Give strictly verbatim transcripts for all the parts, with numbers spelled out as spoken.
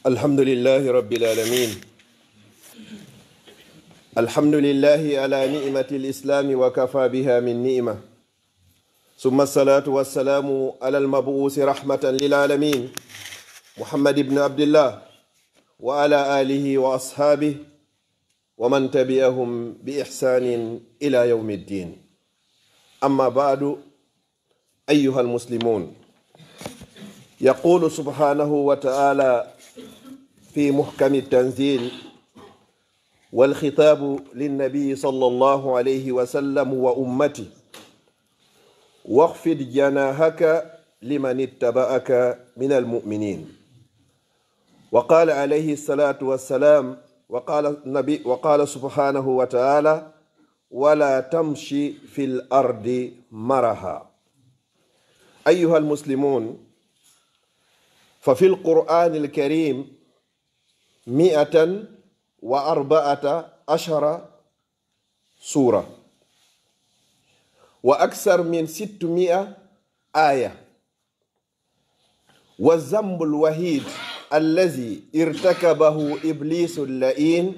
الحمد لله رب العالمين. الحمد لله على نعمة الإسلام وكفى بها من نعمة. ثم الصلاة والسلام على المبعوث رحمة للعالمين محمد بن عبد الله وعلى آله وأصحابه ومن تبعهم بإحسان إلى يوم الدين. أما بعد، أيها المسلمون، يقول سبحانه وتعالى في محكم التنزيل، والخطاب للنبي صلى الله عليه وسلم وأمته: واخفض جناحك لمن اتبعك من المؤمنين. وقال عليه الصلاة والسلام، وقال النبي، وقال سبحانه وتعالى: ولا تمش في الأرض مرحا. أيها المسلمون، ففي القرآن الكريم مائة وأربعة عشر سورة، وأكثر من ستمائة آية، والذنب الوحيد الذي ارتكبه إبليس اللعين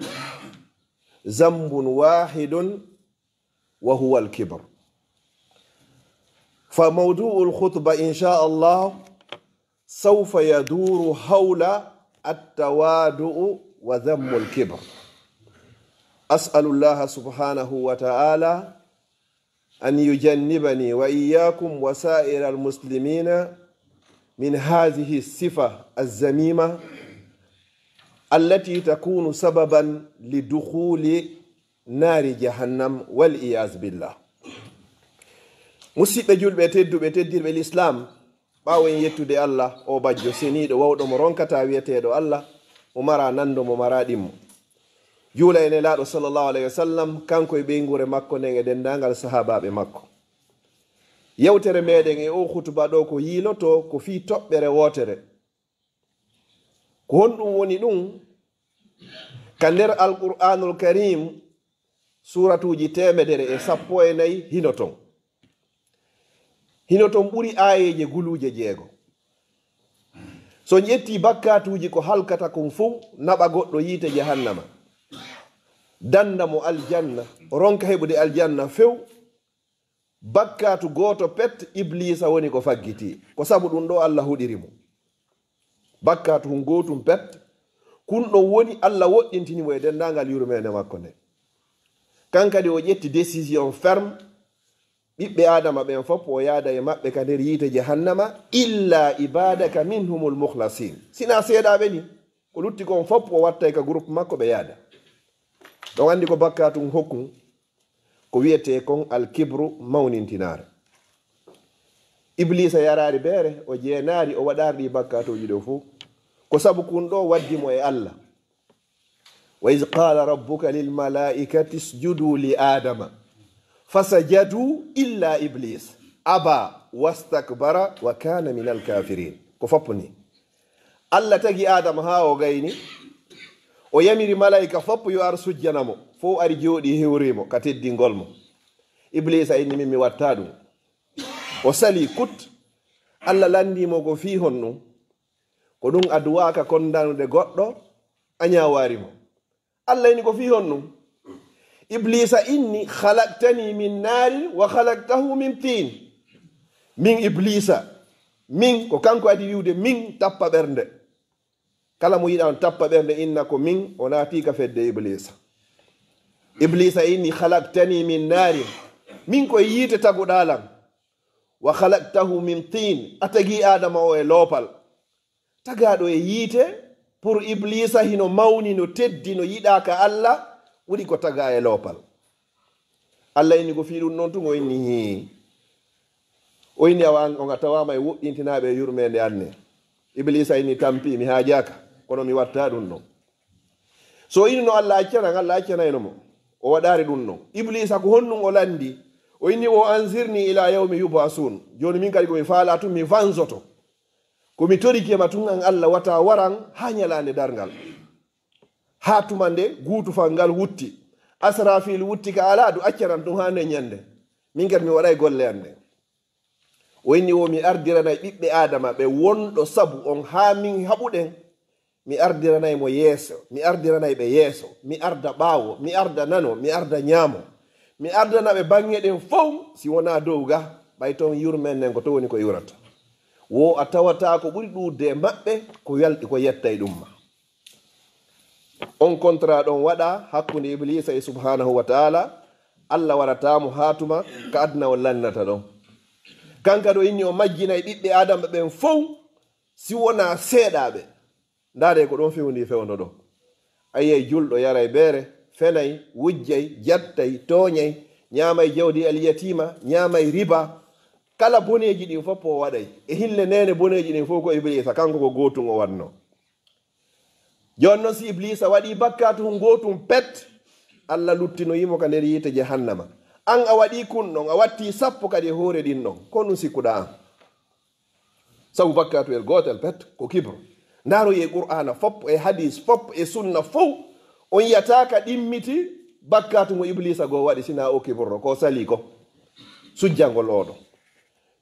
ذنب واحد، وهو الكبر. فموضوع الخطبة إن شاء الله سوف يدور حول التواضع وذم الكبر. أسأل الله سبحانه وتعالى أن يجنبني وإياكم وسائر المسلمين من هذه الصفة الذميمة التي تكون سببا لدخول نار جهنم والعياذ بالله. Musidɓe julɓe tedduɓe, teddirɓe Lislaam, ɓaawo en yettude Allah, o bajjo seniiɗo, wawɗo mo ronkataa, wi'eteeɗo Allah, mo maraa nanndo, mo maraa ɗimmo. Juula e Nelaaɗo sallallahu alayhi wa sallam, kanko e ɓeynguure makko nden e denndaangal sahaabaaɓe makko. Yewtere meɗen e o hutuba ɗo ko yiilotoo ko fii toɓɓere wootere. Ko honɗum woni ɗum? Ka nder Alqur'aanul Kariim, suuratuuji teemedere e sappo e nayi hino ton. Hino ton ɓuri aayeeje guluuje jeego. So on ƴettii bakkaatuuji ko halkata kon fow, naɓa goɗɗo yiite jahannama, dannda mo aljanna, ronka heɓude aljanna few, bakkaatu gooto pet Ibliisa woni ko faggitii. Ko sabu ɗum ɗo Allah huɗiri mo. Bakkaatu hun gootum pet, kun ɗon woni Allah woɗɗintini mo e denndaangal yurmeende makko nde. Kan kadi o ƴetti décision ferme, ɓiɓɓe Aadama ɓen fof o yaada e maɓɓe ka nder yiite jahannama, illa ibadaka minhumul mukhlasin. Sinaa seeɗaaɓe ni, ko lutti kon fof o wattay ka groupe makko ɓe yaada. Ɗon anndi ko bakkaatu hokku, ko wi'etee kon alkibru, mawnintinaare. Ibliisa yaraari beere, o jeenaari, o waɗaari ɗi bakkaatuuji ɗo fof. Ko sabu kun ɗo waddi mo e Allah. Wa iz qala rabbuka lil malaikati isjudu li Adama fasajadu illa Iblis aba wastakbara wa kana minal kafirin. Ko foppu ni. Allah tagi Adama haa o gayni, o yamiri malaika foppu yo ar sujjana mo, fow ari jooɗi hewri mo ka teddingol mo. Iblisa inni min mi watta ɗum. O sali kut. Allah lanndi mo ko fii honɗum? Ko ɗum a duwaaka kondanude goɗɗo, a ñaawaari mo. Allah inni ko fii honɗum? Iblisa inni, "Khalaqtani min naarin wa khalaqtahu min tiin." Min Iblisa, min ko kanko adi wi'ude min tappa ɓernde. Kala mo yiɗa on tappa ɓernde inna ko min, o naati ka fedde Iblisa. Iblisa inni, "Khalaqtani min naarin." Min ko e yiite taguɗaa lan. "Wa khalaqtahu min tiin." A tagi Adama o e loopal. Tagaaɗo e yiite, pour Iblisa hino mawni, no teddi, no yiɗaa ka Allah, ɓuri ko tagaa e loopal. Allah inni ko fii ɗum noon tun, o inni hii. O inni awa an, on a tawaama e woɗɗintinaaɓe e yurmeende an ne. Iblisa inni tampi, mi haajaaka, kono mi watta ɗum ɗon. So o inni no Allah accanan, Allah accanayno mo. O waɗaari ɗum ɗon. Iblisa ko honɗum o lanndi? O inni, "O anzirni ila yawmi yub'asun." Jooni min kadi ko mi faalaa tun, mi fanzoto. Ko mi torike ma tun an Allah, wata waran haa ñalaande darngal. Haa tuma nde guutufal ngal wutti. Asrafil wutti ka alaa du accanan tun haa nde ñande. Min kadi mi waɗay golle an ɗen. O inni wo mi ardiranay ɓiɓɓe Adama ɓe wonɗo sabu on haa min haɓuɗen. Mi ardiranay mo yeeso, mi ardiranay ɓe yeeso, mi arda ɓaawo, mi arda nano, mi arda ñaamo. Mi ardana ɓe baŋŋe ɗen fow, si wonaa dow ga, ɓay toon yurmeende nden ko to woni ko iwrata. Wo a tawataa ko ɓuri ɗuuɗude e maɓɓe ko yalti ko yettay ɗum ma. On contrat ɗon waɗa hakkunde Ibliisa e Subhaanahu wa Taala, Alla warataa mo haa tuma ka aduna o lannata ɗon. Kanka ɗo inni o majjinay ɓiɓɓe Aadama ɓen fow, si wonaa seeɗaaɓe. Ndaaree ko ɗon fewndi fewndo ɗo. A yi'ay julɗo yaray beere, fenay, wujjay, jattay, tooñay, ñaamay jawdi alyatiima, ñaamay riba. Kala boneeji ɗin fof o waɗay. E hille neene boneeji ɗin fof ko Ibliisa, kanko ko gootun o waɗnoo. Jooni non si Ibliisa waɗii bakkaatu hun gootun pet, Alla luttinoyii mo ka nder yiite jahannama. An a waɗii kun ɗon, a wattii sappo kadi e hoore ɗin ɗon. Ko honɗun sikkuɗaa an? Sabu bakkaatuwel gootel pet ko kibru. Ndaaroyee Qur'aana fof, e hadiis fof, e sunna fow, on yi'ataa ka ɗimmiti bakkaatu mo Ibliisa goo waɗi, sinaa o kibru ko salii ko. Sujjangol oo ɗoo.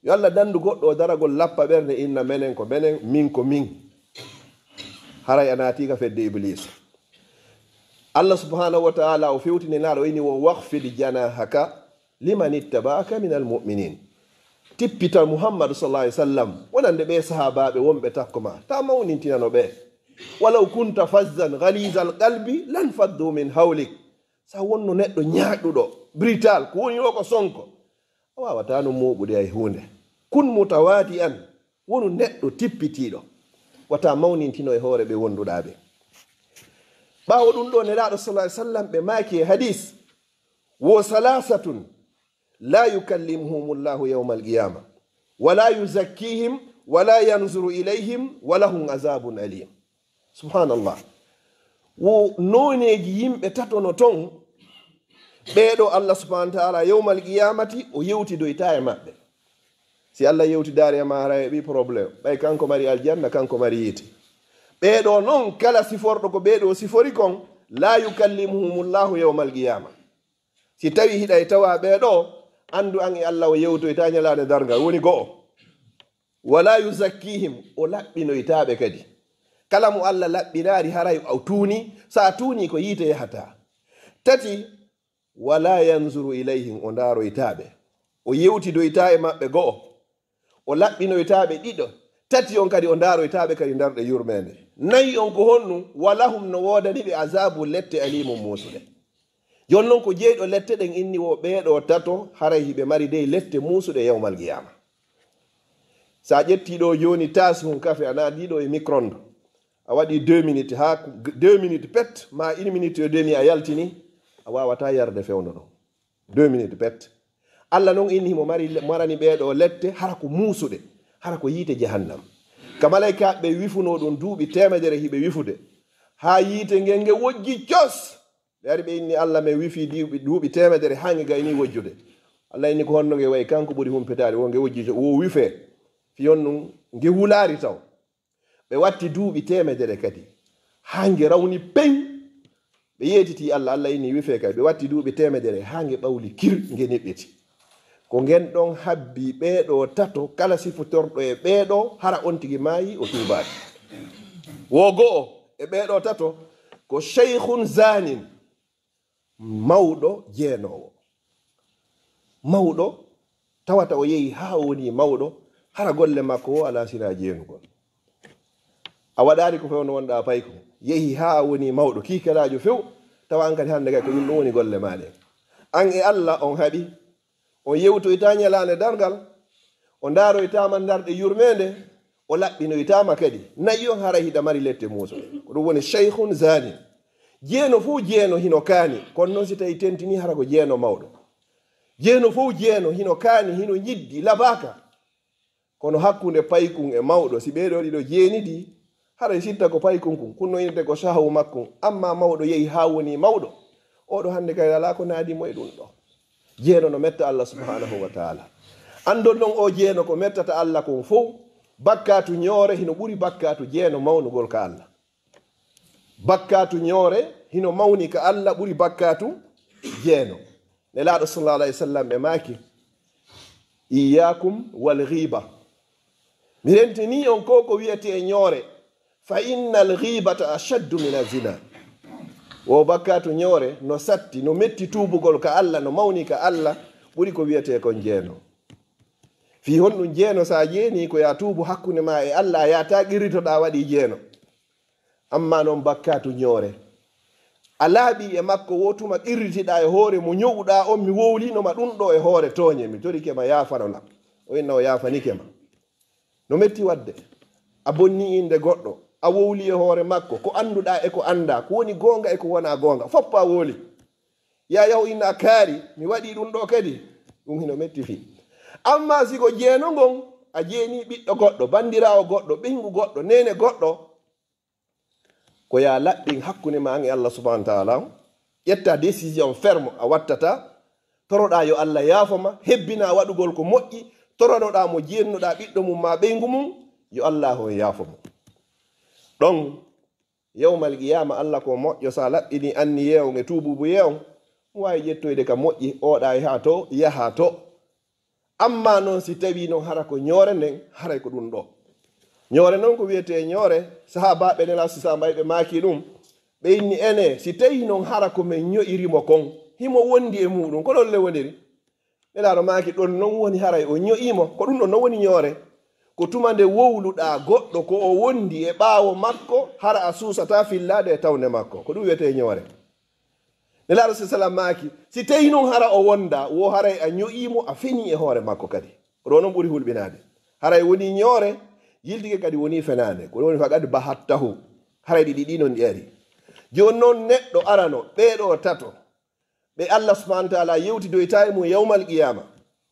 Yo Alla danndu goɗɗo o daragol lappa ɓernde inna menen ko menen, min ko min. Haray a naatii ka fedde Ibliisa. Alla Subhaanahu wa Taala o fewtini Nelaaɗo o inni wo, "Wakhfid janahaka liman ittaba'aka minal mu'minin." Tippita Muhammadu sallallahu alaihi wasallam wonande ɓee sahaabaaɓe wonɓe takko ma, taa mawnintinano ɓe. "Walaw kunta fazzan ghalizal qalbi lanfaddu min hawlik." Sa wonno neɗɗo ñaaɗuɗo, brutal, ko woni o ko sonko, a waawataa no mooɓude hay huunde. Kun mutawadi'an, wonu neɗɗo tippitiiɗo. Wata mawnintino e hoore ɓe wonduɗaa ɓe. Ɓaawo ɗum ɗo, Nelaaɗo sallallahu alaihi wasallam ɓe maaki e hadiis, wo, "Salasatun la yukallimuhumullahu yawmal qiyama, wa la yuzakkihim, wa la yanzuru ilayhim, wa lahum azabun alim." Subhanallah. Wo nooneeji yimɓe tato no ton, ɓee ɗo Allah subhanahu wa ta'ala yawmal qiyamati o yewtidoyta e maɓɓe. Si Allah yewtidaari e ma, haray heɓi problème. Ɓay kanko mari aljanna, kanko mari yiite. Ɓee ɗo non, kala siforɗo ko ɓee ɗo sifori kon, la yukallimuhumullahu yawmal qiyama. Si tawi hiɗa e tawa ɓee ɗo, anndu an e Allah o yewtoyta ñalaande darngal, woni go'o. Wala yuzakkihim, o laɓɓinoyta ɓe kadi. Kala mo Allah laɓɓinaari, haray o tuuni, sa tuuni ko yiite yahata. Tati, wala yanzuru ilayhim, o ndaaroyta ɓe. O yewtidoyta e maɓɓe go'o. O laɓɓinoyta ɓe ɗiɗo. Tati on kadi o ndaaroyta ɓe kadi ndarɗe yurmeende. Nayi on ko honɗum? Walahum, no woodani ɓe azabu lette alimun muusuɗe. Jooni non ko jeyɗo lette ɗen inni wo ɓee ɗo tato, haray hiɓe mari dey lette muusuɗe yawmal qiyama. Sa ƴetti ɗo jooni taas hun kafe, a naadi ɗo e micro-onde, a waɗi deux minutes, ha deux minutes pet, ma une minute et demi a yaltini, a wawata yarde fewndo ɗon. Deux minutes pet. Allah non inni himo mari, marani ɓee ɗo lette, hara ko muusuɗe, hara ko yiite jahannam. Ka malaykaaɓe wifuno ɗum duuɓi teemedere hiɓe wifude, ha yiite ngen nge wojji cos. Ɓe ari ɓe inni Allah men wifi duuɓi, duuɓi teemedere ha nge gayni wojjude. Allah inni ko honno nge wayi, kanko ɓuri humpitaade, wo nge wojji cos, wo wife. Fiyon ɗum nge wulaari taw. Ɓe watti duuɓi teemedere kadi, haa nge rawni peŋ. Ɓe yeetiti Allah, Allah inni wife kay. Ɓe watti duuɓi teemedere, haa nge ɓawli kir, nge niɓɓiti. Ko ngen ɗon habbi ɓee ɗo tato, kala sifotorɗo e ɓee ɗo, hara on tigi maayi, o tuubaaki. Wo go'o e ɓee ɗo tato, ko shaykhun zanin. Mawɗo jeenoowo. Mawɗo tawata o yehi haa o woni mawɗo, hara golle makko o alaa sina jeenugol. A waɗaani ko fewndo wonɗa payko, yehi haa a woni mawɗo, kiikelaajo few, tawa an kadi hannde kay ko ɗum ɗo woni golle maa ɗen. An e Allah on haɗi, on yewtoyta ñalaande darngal, o ndaaroytaama ndarɗe yurmeende, o laɓɓinoytaama kadi. Nayi on haray hiɗa mari lette muusuɗe. Ko ɗum woni shaykhun zani. Jeeno fof jeeno hino kaani, kono noon si tawi tentini hara ko jeeno mawɗo. Jeeno fof jeeno hino kaani, hino ñiddi, labaaka. Kono hakkunde paykun e mawɗo, si ɓee ɗoo ɗiɗo jeenidi, haray sitta ko paykun kun, kun no innete ko sahawu makkun. Amma mawɗo yehi haa woni mawɗo. Oo ɗoo hannde kay alaa ko naadi mo e ɗum ɗoo. Jeeno no metta Allah subhanahu wa ta'ala. Anndon non oo jeeno ko mettata Allah kon fow, bakkaatu ñoore hino ɓuri bakkaatu jeeno mawnugol ka Allah. Bakkaatu ñoore hino mawni ka Allah ɓuri bakkaatu jeeno. Nelaaɗo sallallahu alayhi wa sallam ɓe maaki, "Iyyakum wal ghiba." Mi rentini on ko ko wiyetee ñoore. Fa innal ghibata ashaddu min azina. Wo bakkaatu ñoore no satti, no metti tuubugol ka Alla, no mawni ka Alla, ɓuri ko wiyetee kon jeeno. Fii honɗun jeeno? Sa jeeni ko ya tuubu hakkunde ma e Alla, a yaata qirritoɗaa waɗi jeeno. Amma non bakkaatu ñoore, a laaɓi e makko, wo tuma qirritiɗaa e hoore mo ño'uɗaa on, mi wowlino ma ɗun ɗoo e hoore tooñe, mi torike ma yaafano lam. O inna o yaafanike ma. No metti waɗde. A bonni innde goɗɗo, a wowli e hoore makko, ko annduɗaa e ko anndaa, ko woni goonga e ko wonaa goonga, fof a wowli. Ya yahu inna a kaari, mi waɗi ɗun ɗoo kadi, ɗun hino metti fii. Amma si ko jeeno ngon, a jeeni ɓiɗɗo goɗɗo, banndiraawo goɗɗo, ɓeyngu goɗɗo, neene goɗɗo, ko ya laɓɓin hakkunde ma an e Allah subhanahu wa ta'ala, ƴetta décision ferme a wattata, toroɗaa yo Allah yaafo ma, hebbinaa waɗugol ko moƴƴi, toranoɗaa mo jeennuɗaa ɓiɗɗo mum maa ɓeyngu mum, yo Allah on yaafo mo. Ɗon, yawmal qiyaama, Allah ko moƴƴo, sa laɓɓini anniyee on e tuubuubuyee on, mo waawi ƴettoyde ka moƴƴi, oɗa yaha to, yaha to. Amma non, si tawii non hara ko ñoore nden, haray ko ɗun ɗoo. Ñoore non ko wiyetee ñoore, sahaabaaɓe Nelaaɗo, si sa mbayi ɓe maaki ɗun, ɓe inni, ene, si tawii non hara ko men ño'iri mo kon, himo wondi e muɗun, ko ɗon le woniri? Nelaaɗo maaki, ɗon non woni haray o ño'ii mo, ko ɗun ɗon non woni ñoore. Ko tuma nde wowluɗaa goɗɗo ko o wondi e ɓaawo makko, hara a suusataa fillaade e tawnde makko, ko ɗun wiyetee ñoore. Nelaaɗo sa sallam maaki, si tawii non hara o wondaa, wo haray a ño'ii mo, a fenii e hoore makko kadi. Ko ɗoo non ɓuri hulɓinaade. Haray wonii ñoore, yiltike kadi wonii fenaande. Ko ɗun woni faqad bahattahu. Haray ɗi ɗiɗi non ɗi ari. Jooni non neɗɗo arano, ɓee ɗoo tato, ɓe Allah subhanahu wa ta'ala yewtidoyta e mun yawmal qiyaama.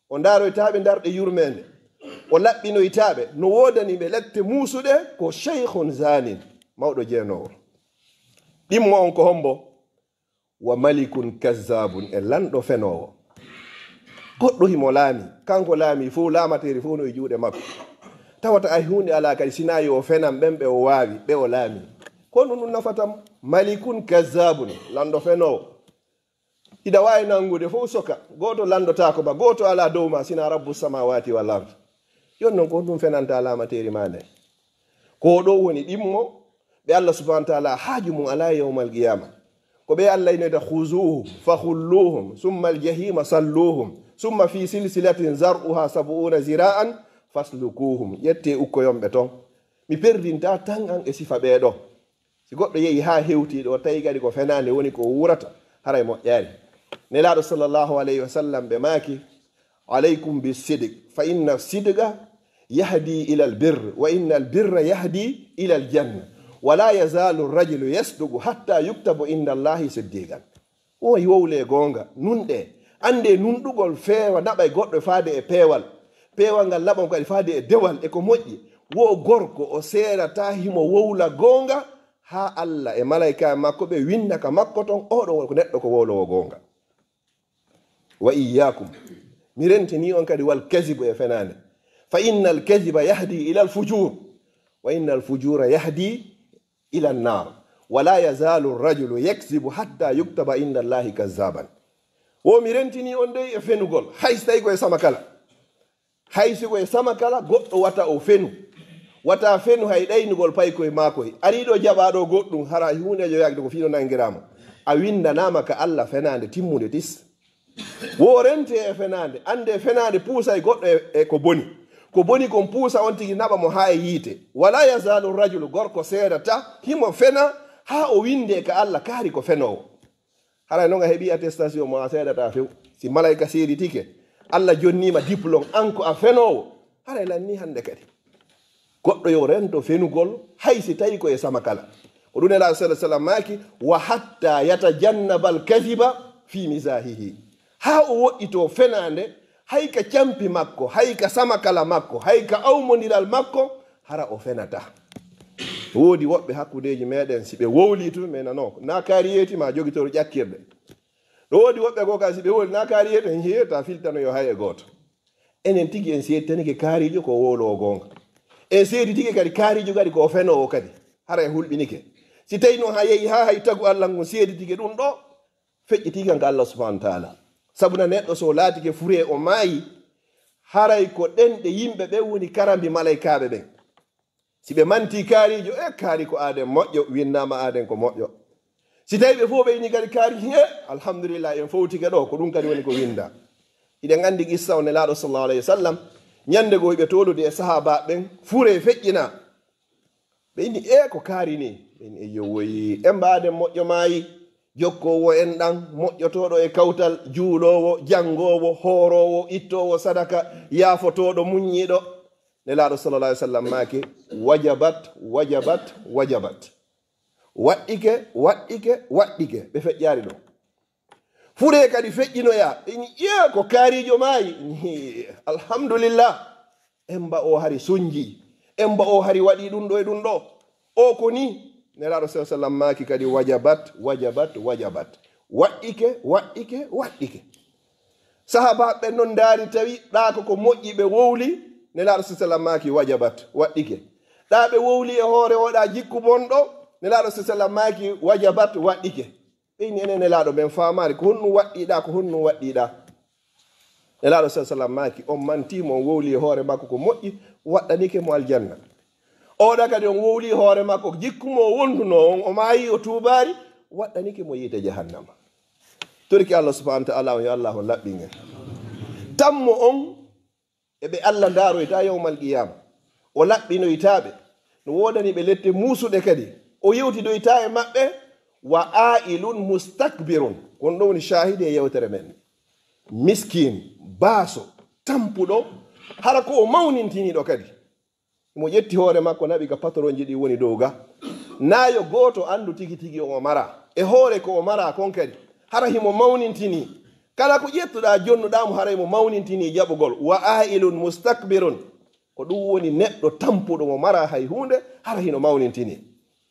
O ndaaroyta ɓe ndarɗe yurmeende. O laɓɓinoyta ɓe, no woodani ɓe lette muusuɗe, ko shaykhun zanin, mawɗo jeenoowo. Ɗimmo on ko hombo? Wa malikun kazzabun, e lanɗo fenoowo. Goɗɗo himo laami, kanko laami fow, laamateeri fow no e juuɗe makko. Tawata ay huunde alaa kadi, sinaa yo o fenan ɓen ɓe o waawi, ɓe o laami. Ko honɗun ɗun nafata mo? Malikun kazzabun, lanɗo fenoowo. Hiɗa waawi nangude fow soka, gooto landotaako ma, gooto alaa dow ma, sinaa Rabbu samawati wal ard. Yon non ko honɗun fenanta laamateeri maa nden? Ko ɗoo woni ɗimmo ɓe Allah subhanahu wa ta'ala haaju mun alaa yawmal qiyaama. Ko ɓe Allah inoyta, "Khuzuhum fa khulluhum, summa al-jahima salluhum, summa fi silsilatin zar'uha sab'una zira'an faslukuhum." Ƴettee ukkoyon ɓe ton. Mi perdinta tan an e sifa ɓee ɗoo. Si goɗɗo yehi haa hewti ɗoo, tawi kadi ko fenaande woni ko wuurata, haray moƴƴaani. Nelaaɗo sallallahu alayhi wa sallam ɓe maaki, "Alaykum bi sidq, fa inna sidqa yahdi ila al birr, wa inna al birra yahdi ila al janna, wa la yazalu rajulu yasduqu hatta yuktabu inda Allahi siddiqan." Woy wowlee goonga, nunɗee. Anndee nunɗugol feewa naɓay goɗɗo faade e peewal. Peewal ngal naɓan kadi faade e dewal e ko moƴƴi. Wo gorko o seerataa himo wowla goonga haa Allah e malaykaaɓe makko ɓe winnda ka makko ton, oo ɗoo ko neɗɗo ko wowloowo goonga. Wa iyyakum. Mi rentini on kadi wal kazibu e fenaande. Fa innal kaziba yahdi ilal fujur. Wa innal fujura yahdi ila nnar. Wa la yazalu rajulu yakzibu hatta yuktaba inda Allahi kazzaban. Wo mi rentini on dey e fenugol, hay si tawi ko e sama kala. Hay si ko e sama kala, goɗɗo wata o fenu. Wata fenu hay ɗaynugol paykoy maakoy. Ari ɗoo jaɓaa ɗoo goɗɗun, hara huundeejo yaakde ko fino nangiraama. A winndanaama ka Allah fenaande timmunde tis. Wo rentee e fenaande, anndee fenaande puusay goɗɗo e, e ko boni. Ko boni kon puusa on tigi naɓa mo haa e yiite. Wala yazalu rajulu, gorko seedata, himo fena haa o winndee ka Allah kaari ko fenoowo. Haray non a heɓii attestation mo a seedataa few. Si malayka seeditike, Allah jonniima diplôme, an ko a fenoowo. Haray lannii hannde kadi. Goɗɗo yo rento fenugol, hay si tawi ko e sama kala. Ko ɗun Nelaaɗo sallallahu alaihi wasallam maaki, "Wa hatta yatajannaba al-kadhiba fi mizahihi." Haa o woɗɗitoo fenaande, hay ka campi makko, hay ka sama kala makko, hay ka awmondiral makko, hara o fenataa. Woodi woɓɓe hakkundeeji meɗen, si ɓe wowlii tun, men nanoo, na kaari yeeti ma jogitoro ƴakkirɗe. Ɗo woodi woɓɓe goo kan, si ɓe wowlii na kaari yeeti, en hiyeeta filtano yo hay e gooto. Enen tigi en seeditanike kaariijo ko wowloowo goonga. En seeditike kadi kaariijo kadi ko o fenoowo kadi. Hara en hulɓinike. Si tawi non haa yehi haa hay tagu Allah ngun seeditike ɗun ɗoo, feƴƴitii kan ka Allah subhanahu wa ta'ala. Sabu na neɗɗo so laatike furee o maayi, haray ko ɗen ɗe yimɓe ɓen woni karambi malaykaaɓe ɓen. Si ɓe manti kaarijo, e kaari ko aaden moƴƴo, winndaama aaden ko moƴƴo. Si tawi ɓe fof ɓe ini kadi kaari, he, alhamdulillah, en fowtike ɗo, ko ɗum kadi woni ko winnda. Hiɗen anndi qissa o Nelaaɗo sallallahu alayhi wa sallam, ñande goo ɓe toolude e sahaaba ɓen, fure feƴƴina. Ɓe inni, "E ko kaari ni?" Ɓe inni, "Eyyo woyi, en mbaaden moƴƴo maayi, jokkoowo en ɗan, moƴƴotooɗo e kawtal, juuloowo, janngoowo, hooroowo, ittoowo sadaka, yaafotooɗo, muññiiɗo." Nelaaɗo sallallahu alaihi wasallam maaki, "Wajabat, wajabat, wajabat." Waɗɗike, waɗɗike, waɗɗike. Ɓe feƴƴaari ɗo. Furee kadi feƴƴinoya. Ɓe ni, "Ƴee, ko kaarijo maayi." Alhamdulillah. Emba o hari sunji. Emba o hari waɗi ɗum ɗo e ɗum ɗo. O ko ni. Nelaaɗo sallallahu alaihi wasallam maaki kadi, "Wajabat, wajabat, wajabat." Waɗɗike, waɗɗike, waɗɗike. Sahaabaaɓe ɓen non ndaari, tawi ɗa ko ko moƴƴi ɓe wowli. Nelaaɗo sallallahu alaihi wasallam maaki, "Wajabat, waɗɗike." Ɗa ɓe wowli e hoore o ɗa jikku bonɗo. Nelaaɗo sallallahu alaihi wasallam maaki, "Wajabat, waɗɗike." Ɓe ni, "Enen Nelaaɗo, men faamaali ko honɗum waɗɗiɗa, ko honɗum waɗɗiɗa?" Nelaaɗo sallallahu alaihi wasallam maaki, "On manti mo, on wowli e hoore makko ko moƴƴi, waɗɗanike mo aljanna. Oɗa kadi on wowli e hoore makko, jikku mo o wonduno on, o maayi, o tuubaari, waɗɗanike mo yiite jahannama." Torki Allah subhanahu wa ta'ala on, yo Allah on laɓɓin en. Tammo on e ɓe Allah ndaaroyta yawmal qiyama. O laɓɓinoyta ɓe. No woodani ɓe lette muusuɗe kadi. O yewtidoyta e maɓɓe. "Wa ailun mustakbirun." Ko on ɗo woni shahidi e yewtere men. Miskin, baaso, tampuɗo, hara ko o mawnintiniɗo kadi. Mo ƴetti hoore makko, naɓi ka patronji ɗi woni dow ga. Nayo gooto anndu tigi tigi o mara. E hoore ko o mara kon kadi. Hara himo mawnintini. Kala ko ƴettuɗa, jonnuɗa mo, hara himo mawnintini jaɓugol. "Wa ailun mustakbirun." Ko ɗum woni neɗɗo tampuɗo mo mara hay huunde, hara hino mawnintini.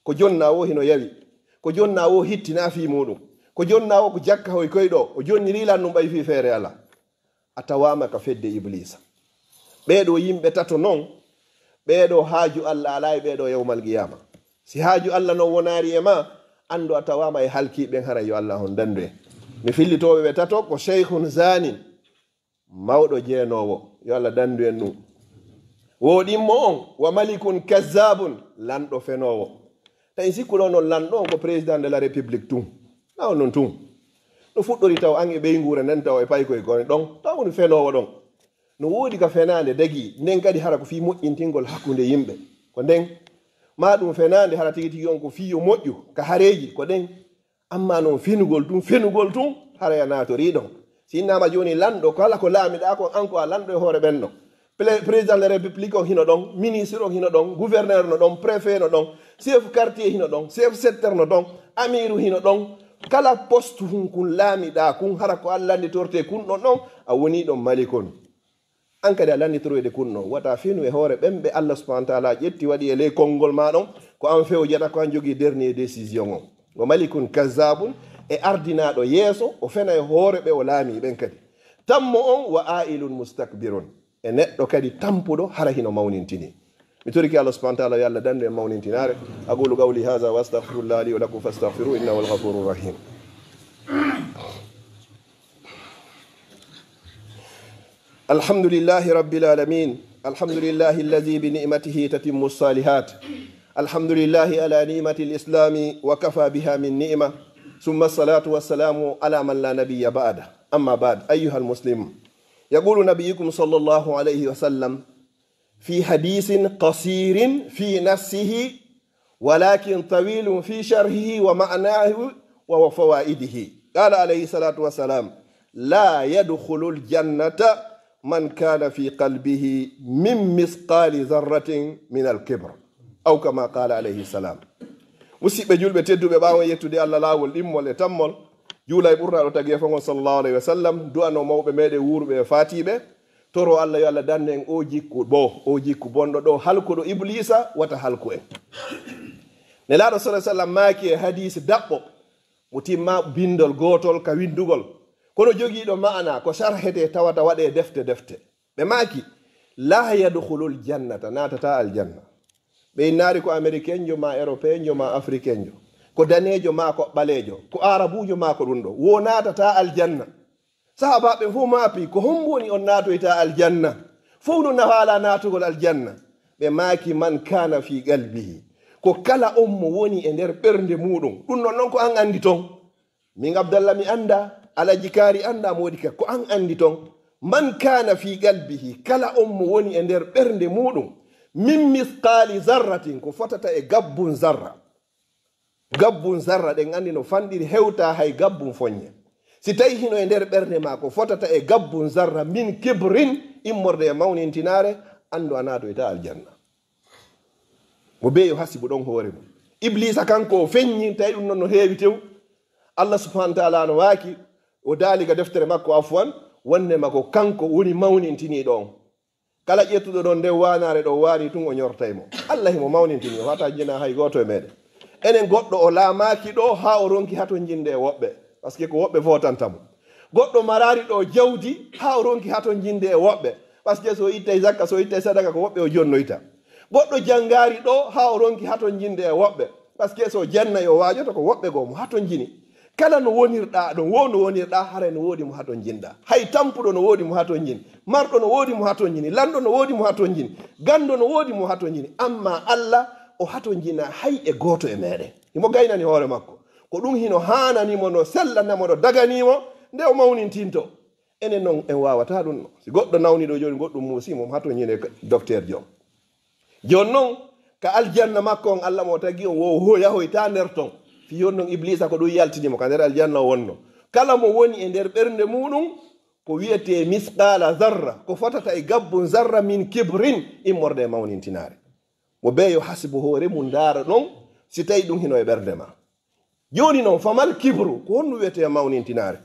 Ko jonna wo hino yawi. Ko jonna wo hittina fii muɗum. Ko jonna wo ko jakka hoy koy ɗo. O jonniri lan ɗum ɓay fii feere ala. A tawaama ka fedde Ibliisa. Ɓee ɗoo yimɓe tato non, ɓee ɗoo haaju Allah alaa e ɓee ɗoo yawmal qiyaama. Si haaju Allah non wonaari e ma, anndu a tawaama e halkiiɓe ɓen, haray yo Allah on danndu en. Mi fillitooɓe ɓe tato ko shaykhun zanin, mawɗo jeenoowo, yo Allah danndu en ɗum. Wo ɗimmo on, wa malikun kazzabun, lanɗo fenoowo. Tawi sikkuɗo non lanɗo on ko président de la république tun. Na on non tun. No fuɗɗori taw an e ɓeynguure nden taw e paykoy ko ɗon. Taw woni fenoowo ɗon. No woodi ka fenaande dagi, nden kadi hara ko fii moƴƴintingol hakkunde yimɓe. Ko nden. Ma ɗum fenaande hara tigi tigi on ko fii yo moƴƴu, ka hareeji, ko ɗen. Amma non fenugol tun, fenugol tun, hara ya naatori ɗon. Si innama jooni lanɗo, kala ko laamiɗa kon, an ko a lanɗo e hoore ɓen ɗon. Plé-, président de la république on hino ɗon, ministre on hino ɗon, gouverneur no ɗon, préfet no ɗon, chef quartier hino ɗon, chef secteur no ɗon, amiru hino ɗon. Kala poste hun kun laamiɗa kun, hara ko an landitorte kun ɗon ɗon, a woni ɗon malikon. An kadi a lannitoroyde kun ɗon. Wata finu e hoore ɓen ɓe Allah subhanahu wa ta'ala ƴetti waɗi e ley konngol ma ɗon. Ko an fewjata, ko an jogii dernier décision on. Wa malikun kazzabun, e ardinaaɗo yeeso, o fena e hoore ɓe o laami ɓen kadi. Tammo on, wa ailun mustakbirun. E neɗɗo kadi tampuɗo, hara hino mawnintini. Mi torike Allah subhanahu wa ta'ala, yo Allah dandu en mawnintinaare. Aqulu qawli hadha wa astaghfirullah li wa lakum fastaghfiruhu innahu huwal ghafurur rahim. الحمد لله رب العالمين. الحمد لله الذي بنعمته تتم الصالحات. الحمد لله على نعمة الإسلام وكفى بها من نعمة. ثم الصلاة والسلام على من لا نبي بعده. أما بعد، أيها المسلم، يقول نبيكم صلى الله عليه وسلم في حديث قصير في نفسه، ولكن طويل في شرحه ومعناه وفوائده. قال عليه الصلاة والسلام: "لا يدخل الجنة من كان في قلبه من مثقال ذرة من الكبر." أو كما قال عليه السلام. Musidɓe julɓe tedduɓe, ɓaawo yettude Allah laawol ɗimmol e tammol, juula e ɓurnaaɗo tageefo ngol sallallahu alayhi wa sallam, du'ano mawɓe meɗen wuuruɓe e faatiiɓe, toro Allah yo Allah dandu en o jikku bo, o jikku bonɗo ɗo, halkuɗo Ibliisa, wata halku en. Nelaaɗo sallallahu alayhi wa sallam maaki e hadiis daɓɓo, mo timma bindol gootol ka windugol, kono jogiiɗo ma'ana ko sarhete tawata waɗe defte defte. Ɓe maaki, "La yadkhulul jannata, naatata aljanna." Ɓe innaali ko Amerikenjo ma Europeenjo ma Afrikenjo, ko daneejo ma ko ɓaleejo, ko Arabuujo ma ko ɗum ɗo, wo naatata aljanna. Sahaabaaɓe fof maapi, "Ko hombo woni on naatoyta aljanna? Fof no na haala naatugol aljanna." Ɓe maaki, "Man kana fi qalbihi." Ko kala on mo woni e nder ɓernde muɗum. Ɗum non non ko an andi ton. Min Abdallah mi anda, Alaji Kaari anda, Moodi Ka, ko an andi ton. "Man kana fi qalbihi," kala on mo woni e nder ɓernde muɗum. "Min misqali zarratin," ko fotata e gabbun zarra. Gabbun zarra ɗen andi no fanɗiri hewta hay gabbun fonye. Si tawi hino e nder ɓernde ma ko fotata e gabbun zarra min kibrin, immorde e mawnintinaare, andu a naatoyta aljanna. Mo bee yo hasibu ɗon hoore mum. Iblisa kanko o feññi, tawi ɗum non no heewi tew. Allah subhanahu wa taala no waaki, o daali ga deftere makko afwan, wonde ma ko kanko woni mawnintiniiɗo on. Kala ƴettuɗo ɗon nde waanaare ɗo waani tun o ñortay mo. Allah himo mawnintini, o hata jina hay gooto e meɗen. Enen goɗɗo o laamaaki ɗo haa o ronki hatonjinde e woɓɓe. Parce que ko woɓɓe votanta mo. Goɗɗo maraari ɗo jawdi haa o ronki hatonjinde e woɓɓe. Parce que so ittay zakka, so ittay sadaka ko woɓɓe o jonnoyta. Goɗɗo janngaari ɗo haa o ronki hatonjinde e woɓɓe. Parce que so jannay o waajoto ko woɓɓe goo mo hatonjini. Kala no wonirɗa ɗon, wo no wonirɗa, haray no woodi mo hatonjinɗa. Hay tampuɗo no woodi mo hatonjini. Marɗo no woodi mo hatonjini. Lanɗo no woodi mo hatonjini. Ganndo no woodi mo hatonjini. Amma Allah o hatonjina hay e gooto e meɗen. Himo gaynani hoore makko. Ko ɗum hino haanani mo, no sellana mo, no dagani mo, nde o mawnintinto. Enen non en waawata ɗum no. Si goɗɗo nawni ɗo jooni, goɗɗum muusi mo, hatonjine docteur Joom. Jooni non, ka aljanna makko on, Allah mo tagi on, wo ho yahoyta nder ton. Fi jooni non Iblisa ko ɗum yaltini mo, ka nder aljanna o wonno. Kala mo woni e nder ɓernde muɗum, ko wiyetee misqala zarra, ko fotata e gabbun zarra min kibrin, immorde e mawnintinaare. Mo bee yo hasibu hoore mum ndaara ɗon, si tawi ɗum hino e ɓernde ma. Jooni non, famal kibru, ko honɗum wiyetee mawnintinaare?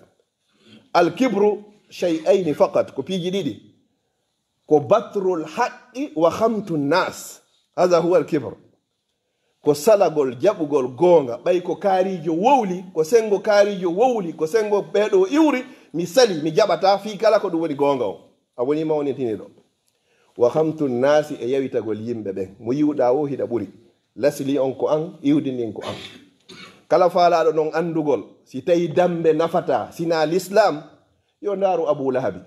Al kibru shay'ayni faqat, ko piiji ɗiɗi. Ko batrul haqqi wa khamtu nas. Hadha huwa al kibr. Ko salagol, jaɓugol goonga. Ɓay ko kaarijo wowli, ko sengo kaarijo wowli, ko sengo ɓeeɗo iwri, mi sali, mi jaɓata fii kala ko ɗum woni goonga o. A woni mawnintiniiɗo. Wa khamtu nasi, e yawitagol yimɓe ɓen. Mo yiwɗa o hiɗa ɓuri. Lasli on ko an, iwdi ndin ko an. Kala faalaaɗo non anndugol, si tawi dambe nafata, sina l'islam, yo ndaaru Abu Lahabi.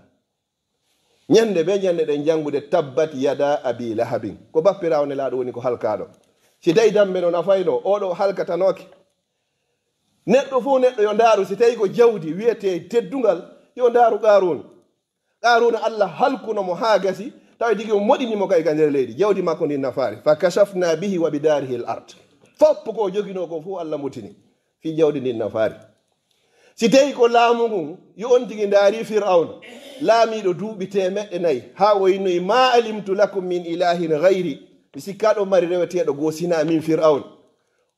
Ñande be ñande ɗen janngude tabbat yada abi lahabin. Ko bappiraawo Nelaaɗo woni ko halkaaɗo. Si tawi dambe no nafayno, oɗo halkatanooke. Neɗɗo fof neɗɗo yo ndaaru, si tawi ko jawdi wiyetee teddungal, yo ndaaru Qaaruun. Qaaruuna Allah halkuno mo haa gasi, tawi tigi o moɗini mo kay ka nder leydi. Jawdi makko ndin nafaari. Fa kashafna bihi wa bidarihi al ard. Fof ko o joginoo ko fof Allah mutini. Fii jawdi ndin nafaari. Si tawi ko laamu ngun, yo on tigi ndaari Fir'awna, laamiiɗo duuɓi teemeɗɗe nayi, haa o innoyi, "Ma alimtu lakum min ilahin ghayri." Mi sikkaa ɗo mari reweteeɗo goo sinaa min Fir'awna.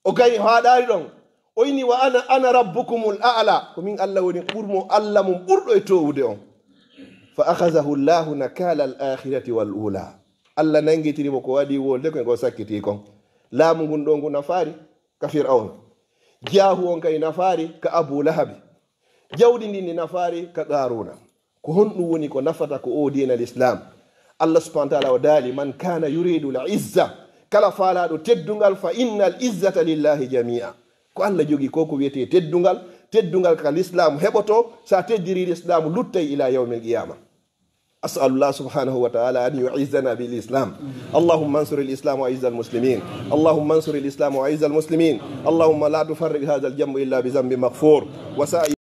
O kay haaɗaari ɗon. O inni, "Wa ana, ana rabbukumul a'la." Ko min Allah woni ɓurmo, Allah mum ɓurɗo e toowude on. Fa akhazahu Allahu nakala al akhirati wal ula. Allah nangitiri mo ko waɗi wolde ko ngo sakkiti kon. Laamu ngun ɗo ngu nafaari ka Fir'awna. Jaahu on kay nafaari ka Abu Lahabi. Jawdi ndin ni nafaari ka Qaaruuna. Ko honɗum woni ko nafata ko o diina l'islam? Allah subhanahu wa ta'ala o daali, "Man kana yuridu al izza." Kala faalaaɗo teddungal, "fa inna al izzata lillahi jami'a." Ko Allah jogi ko, ko wiyetee teddungal. Teddungal ka l'islam heɓoto, sa teddiri l'islam luttay ila yawmil qiyama. أسأل الله سبحانه وتعالى أن يعزنا بالإسلام. اللهم انصر الإسلام وأعز المسلمين. اللهم انصر الإسلام وأعز المسلمين. اللهم لا تفرق هذا الجمع إلا بذنب مغفور. وسائر